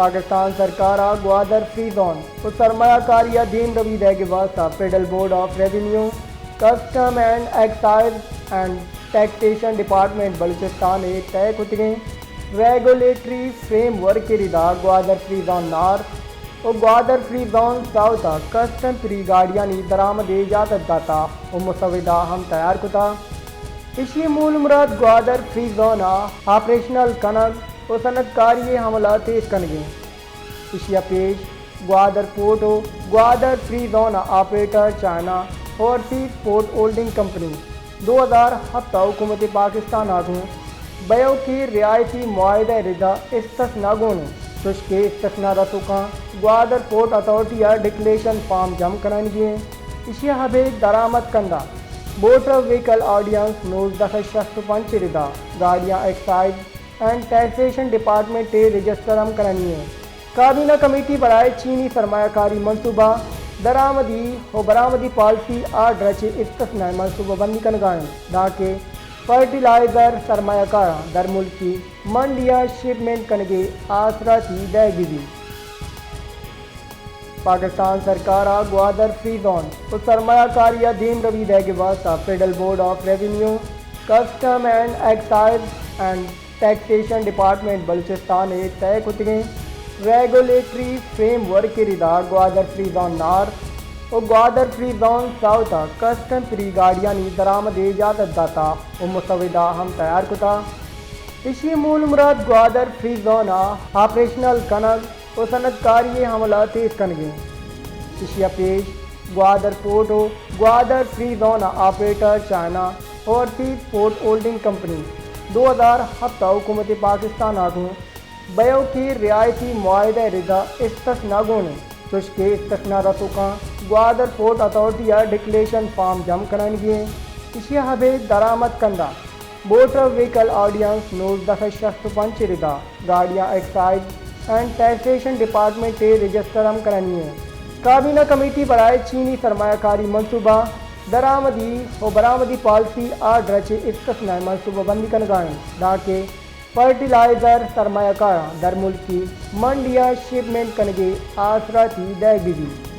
پاکستان سرکار ءَ Gwadar free zone ءُ سرمایہ کاری ءِ دیمروی دئیگ ءِ واستہ federal board of revenue, custom and excise and taxation department Balochistan ءِ تہ کتگیں ریگولیٹری فریم ورک ءِ ردا گوادر فری زون نارتھ ءُ گوادر فری زون ساؤتھ ءَ کسٹم فری گاڑیانی درآمد ءِ اجازت داتا ءُ مسودہ ہم تیار کتا۔ ایشی ءِ مول مراد گوادر فری زون ءَ آپریشنل کنگ ءُ صنعت کاری ءِ عمل ءَ تیز کنگ ایں۔ ایشی ءَ پیش گوادر پورٹ ءُ گوادر فری زون ءِ operator China overseas port holding company دو ہزار ہپت ءَ حکومت پاکستان ءَ گوں بئیوکیں رعایتی معاہدہ ءِ ردا استثنا گون ایں، چوشکہ استثنا رسوکاں گوادر پورٹ اتھارٹی ءَ ڈکلیریشن فارم جم کنائینگی ایں۔ ایشی ءَ ابید درآمد کنندہ موٹر وہیکل آرڈیننس نوزدہ سد شست ءُ پنچ ءِ ردا گاڑیاں ایکسائز اینڈ ٹیکسیشن ڈیپارٹمنٹ ءَ رجسٹر ہم کنانی ایں۔ کابینہ کمیٹی برائے چینی سرمایہ کاری منصوبہ، درآمدی ءُ برآمدی پالیسی آرڈر ءَ چہ استثنا ءِ منصوبہ بندی کنگا ایں، دانکہ فرٹیلائزر سرمایہ کاراں درملکی منڈیاں شپمنٹ کنگ ءِ آسراتی دئیگ بہ بیت۔ پاکستان سرکار ءَ گوادر فری زون ءُ سرمایہ کاری ءِ دیمروی دئیگ ءِ واستہ federal board of revenue, custom and excise and taxation department Balochistan ءِ تہ کتگیں ریگولیٹری فریم ورک ءِ ردا گوادر فری زون نارتھ ءُ گوادر فری زون ساؤتھ ءَ کسٹم فری گاڑیانی درآمد ءِ اجازت داتا ءُ مسودہ ہم تیار کتا۔ ایشی ءِ مول مراد گوادر فری زون ءَ آپریشنل کنگ ءُ صنعت کاری ءِ عمل ءَ تیز کنگ ایں۔ ایشی ءَ پیش گوادر پورٹ ءُ گوادر فری زون ءِ operator China overseas port holding company دو ہزار ہپت ءَ حکومت پاکستان ءَ گوں بئیوکیں رعایتی معاہدہ ءِ ردا استثنا گون ایں، چوشکہ استثنا رسوکاں گوادر پورٹ اتھارٹی ءَ ڈکلیریشن فارم جم کنائینگی ایں۔ ایشی ءَ ابید درآمد کنندہ موٹر وہیکل آرڈیننس نوزدہ سد شست ءُ پنچ ءِ ردا گاڑیاں ایکسائز اینڈ ٹیکسیشن ڈیپارٹمنٹ ءَ رجسٹر ہم کنانی ایں۔ کابینہ کمیٹی برائے چینی سرمایہ کاری منصوبہ، درآمدی ءُ برآمدی پالیسی آرڈر ءَ چہ استثنا ءِ منصوبہ بندی کنگا ایں، دانکہ فرٹیلائزر سرمایہ کاراں درملکی منڈیاں شپمنٹ کنگ ءِ آسراتی دئیگ بہ بیت۔